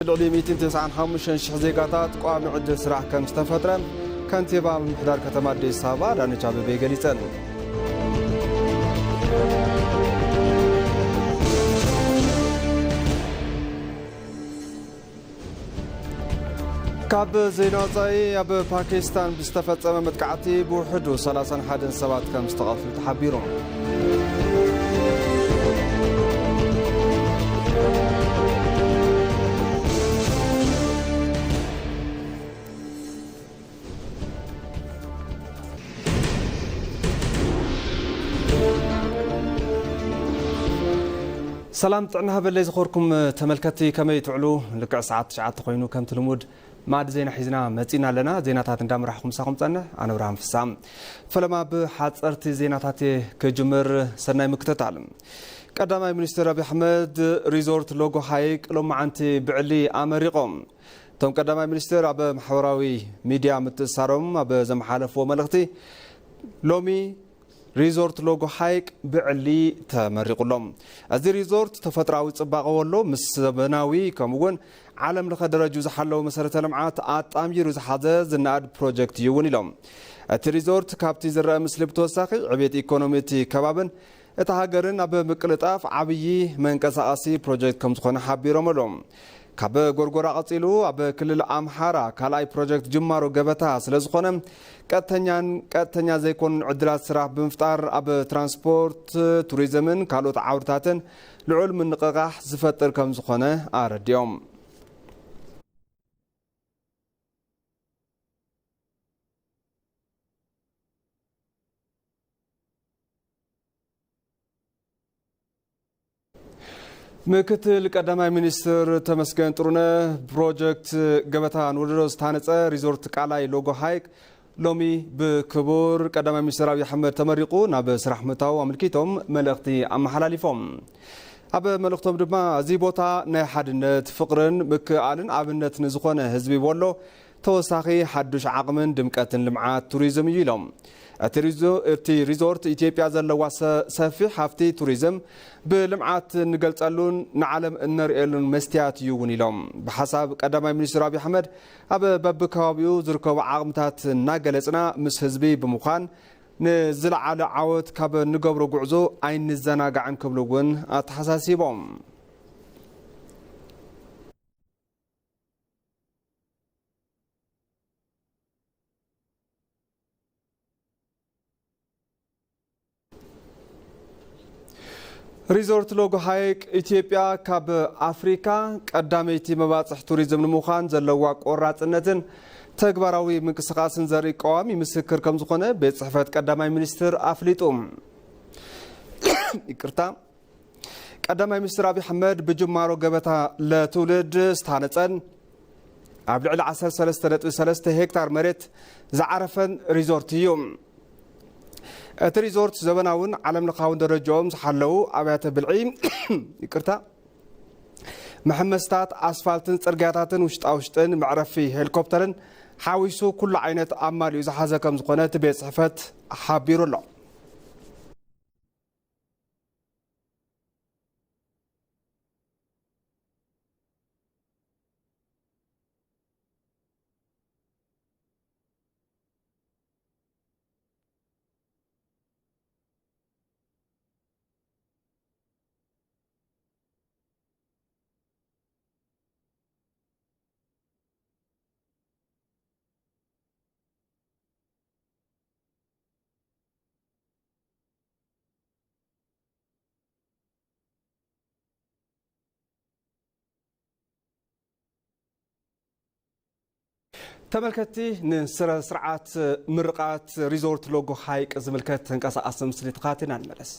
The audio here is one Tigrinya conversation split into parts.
ልዕሊ ሚእትን ተስዓን ሓሙሽተን ሽሕ ዜጋታት ቋሚ ዕድል ስራሕ ከም ዝተፈጥረ ከንቲባ ምምሕዳር ከተማ ኣዲስ ኣበባ ኣዳነች ኣቤቤ ገሊጸን። ካብ ዜና ወጻኢ፣ ኣብ ፓኪስታን ብዝተፈጸመ መጥቃዕቲ ብውሕዱ ሰላሳን ሓደን ሰባት ከም ዝተቐትሉ ተሓቢሩ። ሰላም ጥዕና ሃበለይ ዝኸርኩም ተመልከትቲ፣ ከመይ ትውዕሉ? ልክዕ ሰዓት ትሽዓተ ኮይኑ ከምቲ ልሙድ ማዕዲ ዜና ሒዝና መጺና ኣለና። ዜናታት እንዳመራሕኹ ምሳኹም ጸንሕ ኣነ ብርሃን ፍሳ። ፈለማ ብሓጸርቲ ዜናታት ክጅምር፣ ሰናይ ምክትታል። ቀዳማይ ሚኒስትር ኣብይ ኣሕመድ ሪዞርት ሎጎ ሃይቅ ሎማዓንቲ ብዕሊ ኣመሪቖም። እቶም ቀዳማይ ሚኒስትር ኣብ ማሕበራዊ ሚድያ ምትእሳሮም ኣብ ዘመሓለፍዎ መልእኽቲ፣ ሎሚ ሪዞርት ሎጎ ሃይቅ ብዕሊ ተመሪቑሎም። እዚ ሪዞርት ተፈጥራዊ ጽባቐ ወሎ ምስ ዘመናዊ ከምኡ እውን ዓለም ለኸ ደረጁ ዝሓለወ መሰረተ ልምዓት ኣጣሚሩ ዝሓዘ ዝነኣድ ፕሮጀክት እዩ እውን ኢሎም። እቲ ሪዞርት ካብቲ ዝረአ ምስሊ ብተወሳኺ ዕቤት ኢኮኖሚ እቲ ከባብን እታ ሃገርን ኣብ ምቅልጣፍ ዓብዪ መንቀሳቐሲ ፕሮጀክት ከም ዝኾነ ሓቢሮም ኣለዉ። ካብ ጎርጎራ ቀጺሉ ኣብ ክልል ኣምሓራ ካልኣይ ፕሮጀክት ጅማሮ ገበታ ስለ ዝኾነ ቀጥተኛን ቀጥተኛ ዘይኮኑን ዕድላት ስራሕ ብምፍጣር ኣብ ትራንስፖርት፣ ቱሪዝምን ካልኦት ዓውድታትን ልዑል ምንቕቓሕ ዝፈጥር ከም ዝኾነ ኣረዲኦም። ምክትል ቀዳማይ ሚኒስትር ተመስገን ጥሩነህ፣ ፕሮጀክት ገበታ ንወለዶ ዝታነጸ ሪዞርት ቃላይ ሎጎ ሃይቅ ሎሚ ብክቡር ቀዳማይ ሚኒስትር ኣብይ ኣሕመድ ተመሪቑ ናብ ስራሕ ምእታው ኣመልኪቶም መልእኽቲ ኣመሓላሊፎም። ኣብ መልእኽቶም ድማ፣ እዚ ቦታ ናይ ሓድነት፣ ፍቕርን ምክእኣልን ኣብነት ንዝኾነ ህዝቢ ወሎ ተወሳኺ ሓዱሽ ዓቕምን ድምቀትን ልምዓት ቱሪዝም እዩ ኢሎም። እቲ ሪዞ-፣ እቲ ሪዞርት ኢትዮጵያ ዘለዋ ሰ-፣ ሰፊሕ ሃፍቲ ቱሪዝም ብልምዓት እንገልጸሉን ንዓለም እነርእየሉን መስትያት እዩ እውን ኢሎም። ብሓሳብ ቀዳማይ ሚኒስትር ኣብይ ኣሕመድ፣ ኣብ በብከባቢኡ ዝርከቡ ዓቕምታት እናገለጽና ምስ ህዝቢ ብምዃን ንዝለዓለ ዓወት ካብ እንገብሮ ጉዕዞ ኣይንዘናጋዕን ክብሉ እውን ኣተሓሳሲቦም። ሪዞርት ሎጎ ሃይቅ ኢትዮጵያ ካብ ኣፍሪካ ቀዳመይቲ መባፅሕ ቱሪዝም ንምዃን ዘለዋ ቆራፅነትን ተግባራዊ ምንቅስቃስን ዘርኢ ቀዋሚ ምስክር ከም ዝኾነ ቤት ፅሕፈት ቀዳማይ ሚኒስትር ኣፍሊጡ። ይቅርታ። ቀዳማይ ሚኒስትር ኣብይ ኣሕመድ ብጅማሮ ገበታ ለትውልድ ዝተሃነፀን ኣብ ልዕሊ ዓሰርተ ሰለስተ ነጥቢ ሰለስተ ሄክታር መሬት ዝዓረፈን ሪዞርት እዩ። እቲ ሪዞርት ዘበናውን ዓለም ለኻውን ደረጃኦም ዝሓለዉ ኣብያተ ብልዒ፣ ይቅርታ፣ መሐመስታት፣ ኣስፋልትን ጽርግያታትን ውሽጣ ውሽጥን መዕረፊ ሄሊኮፕተርን ሓዊሱ ኩሉ ዓይነት ኣማሊኡ ዝሓዘ ከም ዝኾነ እቲ ቤት ጽሕፈት ሓቢሩ ኣሎ። ተመልከትቲ፣ ንስረ ስርዓት ምርቓት ሪዞርት ሎጎ ሃይቅ ዝምልከት ተንቀሳቓሲ ምስሊ ተኸታቲልና ንመለስ።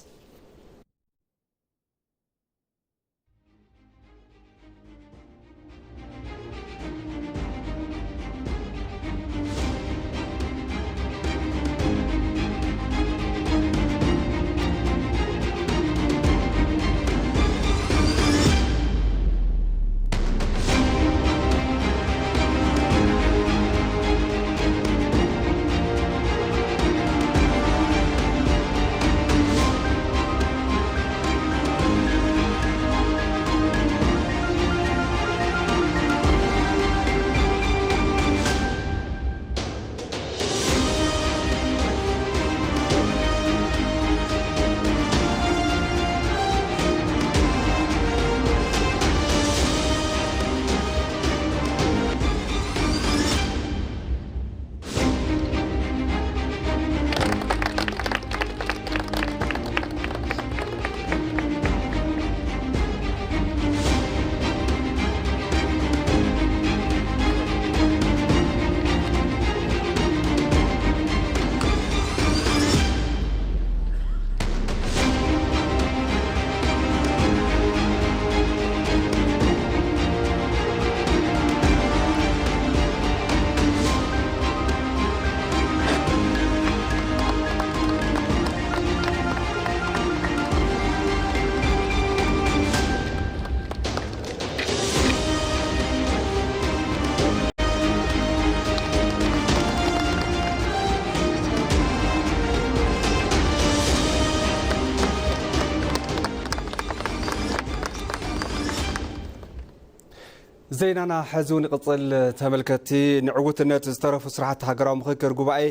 ዜናና ሕዚ እውን ይቕጽል። ተመልከትቲ፣ ንዕውትነት ዝተረፉ ስራሕቲ ሃገራዊ ምኽክር ጉባኤ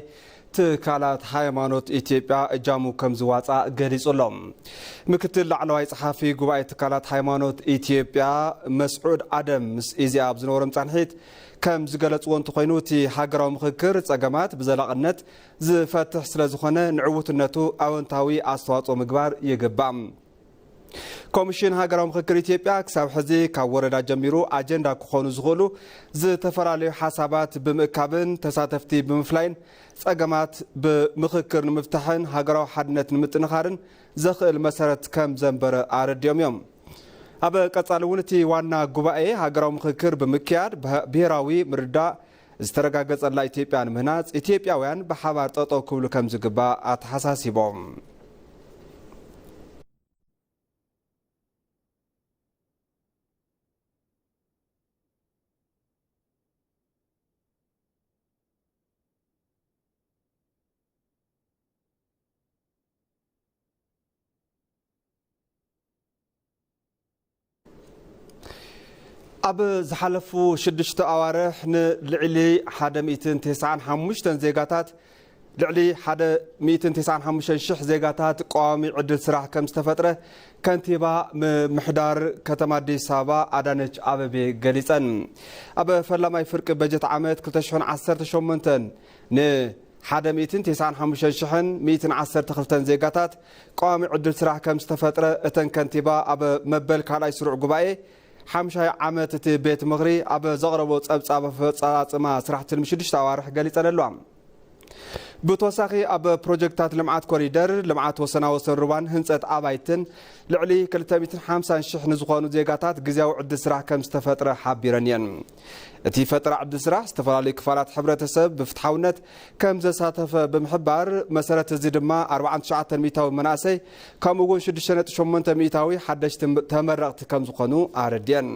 ትካላት ሃይማኖት ኢትዮጵያ እጃሙ ከም ዝዋፃእ ገሊጹ ኣሎ። ምክትል ላዕለዋይ ጸሓፊ ጉባኤ ትካላት ሃይማኖት ኢትዮጵያ መስዑድ ኣደም ምስ ኢዜኣ ኣብ ዝነበሮም ጻንሒት ከም ዝገለጽዎ እንተኾይኑ፣ እቲ ሃገራዊ ምኽክር ጸገማት ብዘላቕነት ዝፈትሕ ስለ ዝኾነ፣ ንዕውትነቱ ኣወንታዊ ኣስተዋጽኦ ምግባር ይግባእ። ኮሚሽን ሃገራዊ ምኽክር ኢትዮጵያ ክሳብ ሕዚ ካብ ወረዳ ጀሚሩ ኣጀንዳ ክኾኑ ዝኽእሉ ዝተፈላለዩ ሓሳባት ብምእካብን ተሳተፍቲ ብምፍላይን ጸገማት ብምኽክር ንምፍታሕን ሃገራዊ ሓድነት ንምጥንኻርን ዘኽእል መሰረት ከም ዘንበረ ኣረዲኦም እዮም። ኣብ ቀጻሊ እውን እቲ ዋና ጉባኤ ሃገራዊ ምኽክር ብምክያድ ብሃ-፣ ብሄራዊ ምርዳእ ዝተረጋገጸላ ኢትዮጵያ ንምህናጽ ኢትዮጵያውያን ብሓባር ጠጠው ክብሉ ከም ዝግባእ ኣተሓሳሲቦም። ኣብ ዝሓለፉ ሽዱሽተ ኣዋርሕ ንልዕሊ ሓደ ሚእትን ተስዓን ሓሙሽተን ዜጋታት፣ ልዕሊ ሓደ ሚእትን ተስዓን ሓሙሽተን ሽሕ ዜጋታት ቀዋሚ ዕድል ስራሕ ከም ዝተፈጥረ ከንቲባ ምምሕዳር ከተማ ኣዲስ ኣበባ ኣዳነች ኣበቤ ገሊጸን። ኣብ ፈላማይ ፍርቂ በጀት ዓመት ክልተ ሽሕን ዓሰርተ ሸሞንተን ን ሓደ ሚእትን ተስዓን ሓሙሽተን ሽሕን ሚእትን ዓሰርተ ክልተን ዜጋታት ቀዋሚ ዕድል ስራሕ ከም ዝተፈጥረ እተን ከንቲባ ኣብ መበል ካልኣይ ስሩዕ ጉባኤ ሓምሻይ ዓመት እቲ ቤት ምኽሪ ኣብ ዘቕረቦ ጸብጻብ ኣፈጻጽማ ስራሕ ትልሚ ሽዱሽተ ኣዋርሕ ገሊጸን ኣለዋ። ብተወሳኺ ኣብ ፕሮጀክታት ልምዓት ኮሪደር፣ ልምዓት ወሰና ወሰን ሩባን ህንጸት ኣባይትን ልዕሊ ክልተ ሚእትን ሓምሳን ሽሕ ንዝኾኑ ዜጋታት ግዝያዊ ዕድል ስራሕ ከም ዝተፈጥረ ሓቢረን እየን። እቲ ፈጠራ ዕድል ስራሕ ዝተፈላለዩ ክፋላት ሕብረተሰብ ብፍትሓውነት ከም ዘሳተፈ ብምሕባር፣ መሰረት እዚ ድማ ኣርባዓን ትሽዓተን ሚእታዊ መናእሰይ ከምኡ እውን ሽዱሽተ ነጥቢ ሸሞንተ ሚእታዊ ሓደሽቲ ተመረቕቲ ከም ዝኾኑ ኣረድየን።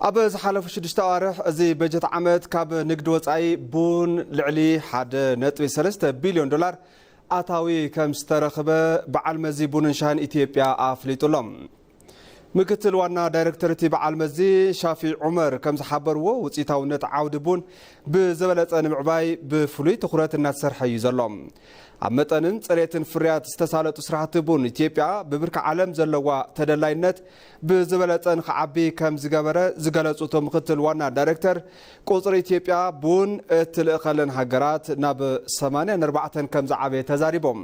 ኣብ ዝሓለፉ ሽዱሽተ ኣዋርሕ እዚ በጀት ዓመት ካብ ንግዲ ወጻኢ ቡን ልዕሊ ሓደ ነጥቢ ሰለስተ ቢልዮን ዶላር ኣታዊ ከም ዝተረኽበ በዓል መዚ ቡንን ሻሂን ኢትዮጵያ ኣፍሊጡ ኣሎ። ምክትል ዋና ዳይሬክተር እቲ በዓል መዚ ሻፊ ዑመር ከም ዝሓበርዎ፣ ውፅኢታውነት ዓውዲ ቡን ብዝበለፀ ንምዕባይ ብፍሉይ ትኹረት እናተሰርሐ እዩ ዘሎ። ኣብ መጠንን ፅሬትን ፍርያት ዝተሳለጡ ስራሕቲ ቡን ኢትዮጵያ ብብርኪ ዓለም ዘለዋ ተደላይነት ብዝበለፀ ንክዓቢ ከም ዝገበረ ዝገለፁ እቶም ምክትል ዋና ዳይሬክተር፣ ቁፅሪ ኢትዮጵያ ቡን እትልእኸለን ሃገራት ናብ ሰማንያን ኣርባዕተን ከም ዝዓበየ ተዛሪቦም።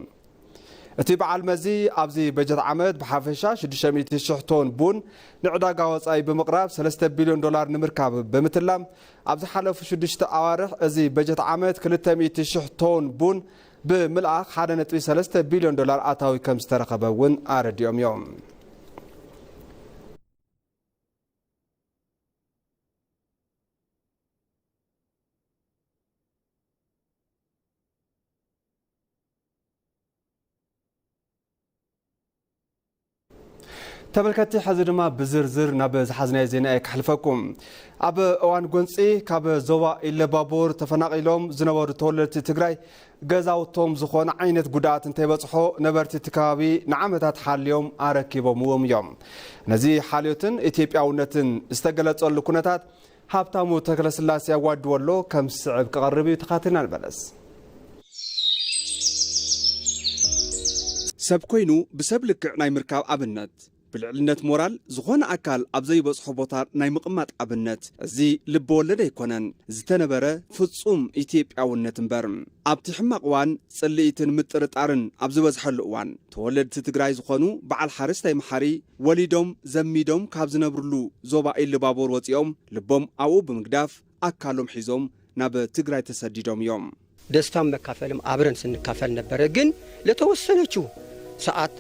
እቲ በዓል መዚ ኣብዚ በጀት ዓመት ብሓፈሻ ሽዱሽተ ሚእቲ ሽሕ ቶን ቡን ንዕዳጋ ወጻኢ ብምቕራብ ሰለስተ ቢልዮን ዶላር ንምርካብ ብምትላም፣ ኣብ ዝሓለፉ ሽዱሽተ ኣዋርሕ እዚ በጀት ዓመት ክልተ ሚእቲ ሽሕ ቶን ቡን ብምልኣኽ ሓደ ነጥቢ ሰለስተ ቢልዮን ዶላር ኣታዊ ከም ዝተረኸበ እውን ኣረዲኦም እዮም። ተመልከትቲ፣ ሕዚ ድማ ብዝርዝር ናብ ዝሓዝናዮ ዜና እየ ከሕልፈኩም። ኣብ እዋን ጎንፂ ካብ ዞባ ኢለባቦር ተፈናቒሎም ዝነበሩ ተወለድቲ ትግራይ ገዛውቶም ዝኾነ ዓይነት ጉድኣት እንተይበፅሖ ነበርቲ እቲ ከባቢ ንዓመታት ሓልዮም ኣረኪቦምዎም እዮም። ነዚ ሓልዮትን ኢትዮጵያውነትን ዝተገለጸሉ ኩነታት ሃብታሙ ተክለስላሴ ኣዋድዎ ኣሎ፣ ከም ዝስዕብ ክቐርብ እዩ። ተኻተልና ንመለስ። ሰብ ኮይኑ ብሰብ ልክዕ ናይ ምርካብ ኣብነት፣ ብልዕልነት ሞራል ዝኾነ ኣካል ኣብ ዘይበጽሖ ቦታ ናይ ምቕማጥ ኣብነት፣ እዚ ልቢ ወለድ ኣይኮነን፣ ዝተነበረ ፍጹም ኢትዮጵያውነት እምበር። ኣብቲ ሕማቕ እዋን ጽልኢትን ምጥርጣርን ኣብ ዝበዝሐሉ እዋን፣ ተወለድቲ ትግራይ ዝኾኑ በዓል ሓረስታይ መሓሪ፣ ወሊዶም ዘሚዶም ካብ ዝነብርሉ ዞባ ኢሉባቦር ወጺኦም፣ ልቦም ኣብኡ ብምግዳፍ፣ ኣካሎም ሒዞም ናብ ትግራይ ተሰዲዶም እዮም። ደስታም መካፈልም አብረን ስንካፈል ነበረ። ግን ለተወሰነችው ሰዓት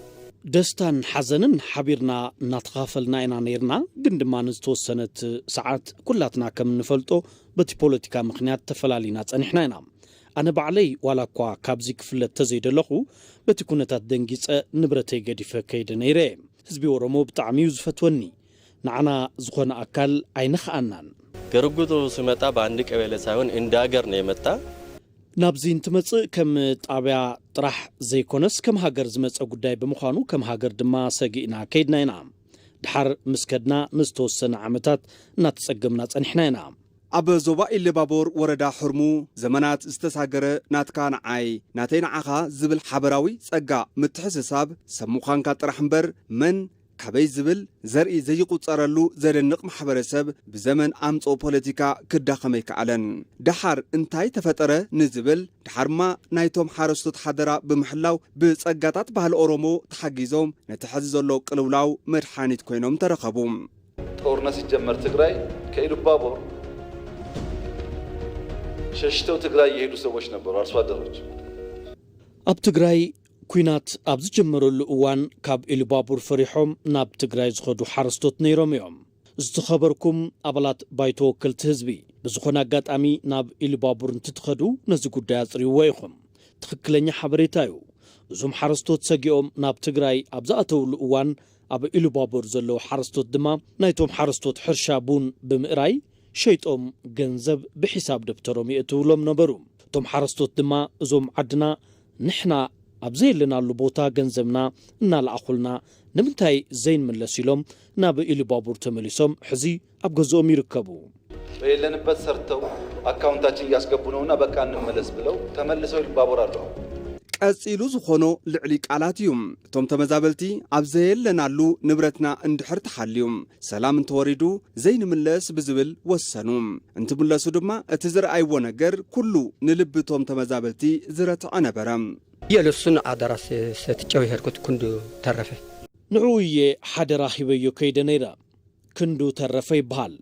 ደስታን ሓዘንን ሓቢርና እናተኻፈልና ኢና ነይርና። ግን ድማ ንዝተወሰነት ሰዓት ኩላትና ከም እንፈልጦ በቲ ፖለቲካ ምኽንያት ተፈላሊና ጸኒሕና ኢና። ኣነ ባዕለይ ዋላ እኳ ካብዚ ክፍለ ተዘይደለኹ፣ በቲ ኩነታት ደንጊጸ ንብረተይ ገዲፈ ከይደ ነይረ። ህዝቢ ኦሮሞ ብጣዕሚ እዩ ዝፈትወኒ። ንዓና ዝኾነ ኣካል ኣይነኽኣናን። ገርጉዶ ሲመጣ በአንድ ቀበሌ ሳይሆን እንደ ሀገር ነው የመጣ። ናብዚ እንትመጽእ ከም ጣብያ ጥራሕ ዘይኮነስ ከም ሃገር ዝመጸ ጉዳይ ብምዃኑ ከም ሃገር ድማ ሰጊእና ከይድና ኢና። ድሓር ምስ ከድና ንዝተወሰነ ዓመታት እናተጸገምና ጸኒሕና ኢና። ኣብ ዞባ ኢሉባቦር ወረዳ ሕርሙ ዘመናት ዝተሳገረ ናትካ ንዓይ ናተይ ንዓኻ ዝብል ሓበራዊ ጸጋ ምትሕስሳብ ሰብ ምዃንካ ጥራሕ እምበር መን ካበይ ዝብል ዘርኢ ዘይቁጸረሉ ዘደንቕ ማሕበረሰብ ብዘመን ኣምጽኦ ፖለቲካ ክዳኸም ኣይከኣለን። ደሓር እንታይ ተፈጠረ ንዝብል ደሓርማ ናይቶም ሓረስቶት ሓደራ ብምሕላው ብጸጋታት ባህሊ ኦሮሞ ተሓጊዞም ነቲ ሕዚ ዘሎ ቅልውላው መድሓኒት ኮይኖም ተረኸቡ። ጦርነት ሲጀመር ትግራይ ከኢሉባቦር ሸሽተው ትግራይ የሄዱ ሰዎች ነበሩ፣ አርሶ አደሮች። ኣብ ትግራይ ኲናት ኣብ ዝጀመረሉ እዋን ካብ ኢሉባቡር ፈሪሖም ናብ ትግራይ ዝኸዱ ሓረስቶት ነይሮም እዮም። ዝተኸበርኩም ኣባላት ባይቶ ወከልቲ ህዝቢ፣ ብዝኾነ ኣጋጣሚ ናብ ኢሉባቡር እንትትኸዱ ነዚ ጉዳይ ኣጽርይዎ ኢኹም። ትኽክለኛ ሓበሬታ እዩ። እዞም ሓረስቶት ሰጊኦም ናብ ትግራይ ኣብ ዝኣተውሉ እዋን ኣብ ኢሉባቡር ዘለዉ ሓረስቶት ድማ ናይቶም ሓረስቶት ሕርሻ ቡን ብምእራይ ሸይጦም ገንዘብ ብሒሳብ ደብተሮም የእትውሎም ነበሩ። እቶም ሓረስቶት ድማ እዞም ዓድና ንሕና ኣብ ዘየለናሉ ቦታ ገንዘብና እናለኣኹልና ንምንታይ ዘይንምለስ ኢሎም ናብ ኢሉባቡር ተመሊሶም ሕዚ ኣብ ገዝኦም ይርከቡ። በየለንበት ሰርተው አካውንታችን እያስገቡ ነውና በቃ እንመለስ ብለው ተመልሰው ኢሉባቦር አሉ። ቀጺሉ ዝኾኖ ልዕሊ ቃላት እዩ። እቶም ተመዛበልቲ ኣብ ዘየለናሉ ንብረትና እንድሕር ተሓልዩ ሰላም እንተወሪዱ ዘይንምለስ ብዝብል ወሰኑ። እንትምለሱ ድማ እቲ ዝረኣይዎ ነገር ኩሉ ንልቢ እቶም ተመዛበልቲ ዝረትዐ ነበረ። የለሱን ኣደራ ሰትጨው ይሄድኩት ክንዱ ተረፈ። ንዕኡ እየ ሓደራ ሂበዮ ከይደ ነይረ። ክንዱ ተረፈ ይበሃል።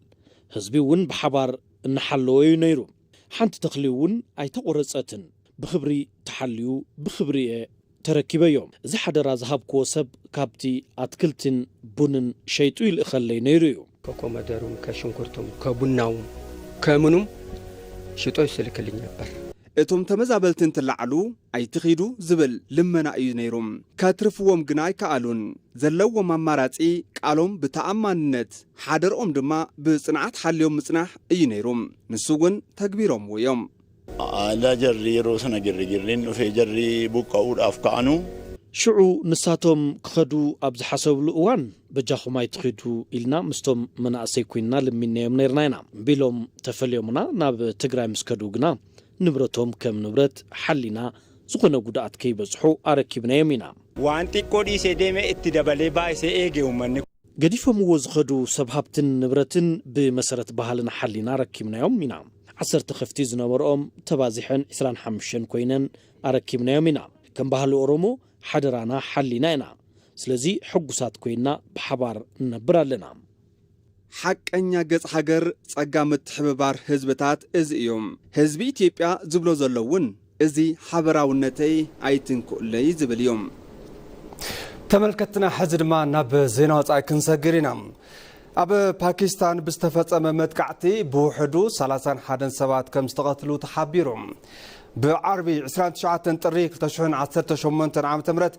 ህዝቢ እውን ብሓባር እናሓለወ እዩ ነይሩ። ሓንቲ ተኽሊ እውን ኣይተቖረጸትን። ብኽብሪ ተሓልዩ ብኽብሪ እየ ተረኪበዮ። እዚ ሓደራ ዝሃብክዎ ሰብ ካብቲ ኣትክልትን ቡንን ሸይጡ ይልእኸለይ ነይሩ እዩ። ከኮመደሩም ከሽንኩርቱም ከቡናውም ከምኑም ሽጦ ይስልክልኝ ነበር። እቶም ተመዛበልቲ እንትለዓሉ ኣይትኺዱ ዝብል ልመና እዩ ነይሩ። ከትርፍዎም ግና ኣይከኣሉን። ዘለዎም ኣማራጺ ቃሎም ብተኣማንነት ሓደርኦም ድማ ብጽንዓት ሓልዮም ምጽናሕ እዩ ነይሩ። ንሱ እውን ተግቢሮምዎ እዮም። Haala jarri yeroo sana girrigirriin dhufee jarri buqqa'uudhaaf ka'anu. ሽዑ ንሳቶም ክኸዱ ኣብ ዝሓሰብሉ እዋን በጃኹም ኣይትኺዱ ኢልና ምስቶም መናእሰይ ኮይንና ለሚንናዮም ነይርና ኢና። እምቢ ኢሎም ተፈልዮምና ናብ ትግራይ ምስ ከዱ ግና ንብረቶም ከም ንብረት ሓሊና ዝኾነ ጉድኣት ከይበጽሑ ኣረኪብናዮም ኢና። Waan xiqqoo dhiisee deeme itti dabalee baay'isee eege uummanni. ገዲፎምዎ ዝኸዱ ሰብ ሃብትን ንብረትን ብመሰረት ባህልና ሓሊና ኣረኪብናዮም ኢና። ዓሰርተ ከፍቲ ዝነበርኦም ተባዚሐን ዕስራን ሓሙሽተን ኮይነን ኣረኪብናዮም ኢና። ከም ባህሊ ኦሮሞ ሓደራና ሓሊና ኢና። ስለዚ ሕጉሳት ኮይንና ብሓባር ንነብር ኣለና። ሓቀኛ ገጽ ሃገር ጸጋ ምትሕብባር ህዝብታት እዚ እዩ። ህዝቢ ኢትዮጵያ ዝብሎ ዘሎ እውን እዚ ሓበራውነተይ ኣይትንክኡለይ ዝብል እዩ። ተመልከትና ሕዚ ድማ ናብ ዜና ወጻኢ ክንሰግር ኢና። ኣብ ፓኪስታን ብዝተፈጸመ መጥቃዕቲ ብውሕዱ ሰላሳን ሓደን ሰባት ከም ዝተቐትሉ ተሓቢሩ። ብዓርቢ ዕስራን ትሽዓተን ጥሪ ክልተ ሽሕን ዓሰርተ ሸሞንተን ዓመተ ምህረት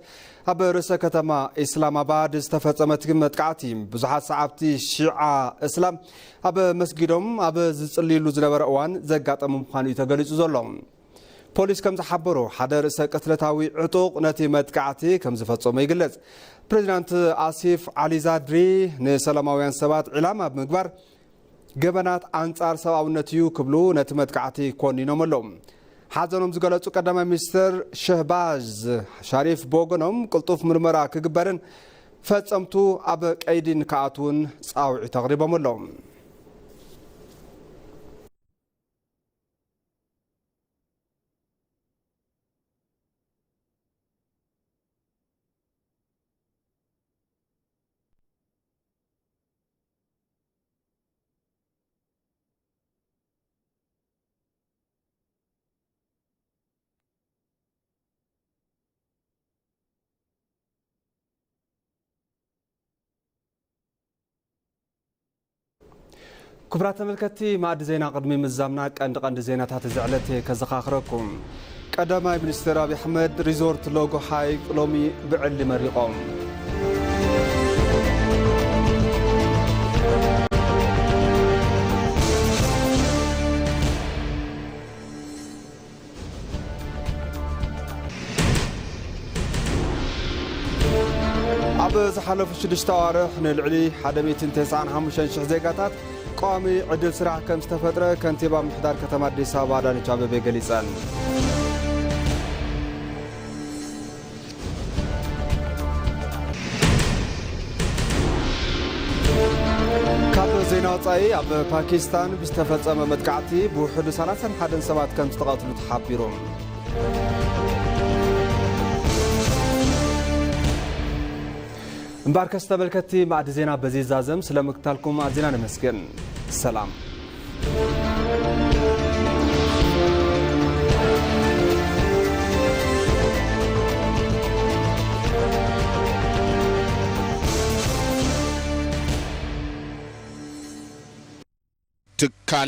ኣብ ርእሰ ከተማ ኢስላማባድ ዝተፈጸመ እቲ መጥቃዕቲ ብዙሓት ሰዓብቲ ሺዓ እስላም ኣብ መስጊዶም ኣብ ዝጽልይሉ ዝነበረ እዋን ዘጋጠመ ምዃኑ እዩ ተገሊጹ ዘሎ። ፖሊስ ከም ዝሓበሮ ሓደ ርእሰ ቅትለታዊ ዕጡቕ ነቲ መጥቃዕቲ ከም ዝፈጸሞ ይግለጽ። ፕሬዚዳንት ኣሲፍ ዓሊ ዛድሪ ንሰላማውያን ሰባት ዒላማ ብምግባር ገበናት ኣንጻር ሰብኣውነት እዩ ክብሉ ነቲ መጥቃዕቲ ኮኒኖም ኣለዉ። ሓዘኖም ዝገለጹ ቀዳማይ ሚኒስትር ሸህባዝ ሻሪፍ ብወገኖም ቅልጡፍ ምርመራ ክግበርን ፈጸምቱ ኣብ ቀይዲ ንክኣትዉን ጻውዒት ኣቕሪቦም ኣለዉ። ክቡራት ተመልከትቲ መኣዲ ዜና ቅድሚ ምዛምና ቀንዲ ቀንዲ ዜናታት እዚ ዕለት ከዘኻኽረኩም። ቀዳማይ ሚኒስትር ኣብይ ኣሕመድ ሪዞርት ሎጎ ሃይቅ ሎሚ ብዕሊ መሪቖም። ኣብ ዝሓለፉ ሽዱሽተ ኣዋርሕ ንልዕሊ ሓደ ሚእትን ተስዓን ሓሙሽተን ሽሕ ዜጋታት ቀዋሚ ዕድል ስራሕ ከም ዝተፈጥረ ከንቲባ ምምሕዳር ከተማ ኣዲስ ኣበባ ኣዳነች ኣቤቤ ገሊጸን። ካብ ዜና ወጻኢ፣ ኣብ ፓኪስታን ብዝተፈጸመ መጥቃዕቲ ብውሕዱ ሰላሳን ሓደን ሰባት ከም ዝተቐትሉ ተሓቢሩ። እምበኣርከስ ተመልከትቲ፣ ማዕዲ ዜና በዚ ይዛዘም። ስለ ምክታልኩም ኣዚና ነመስግን። ሰላም። ትካል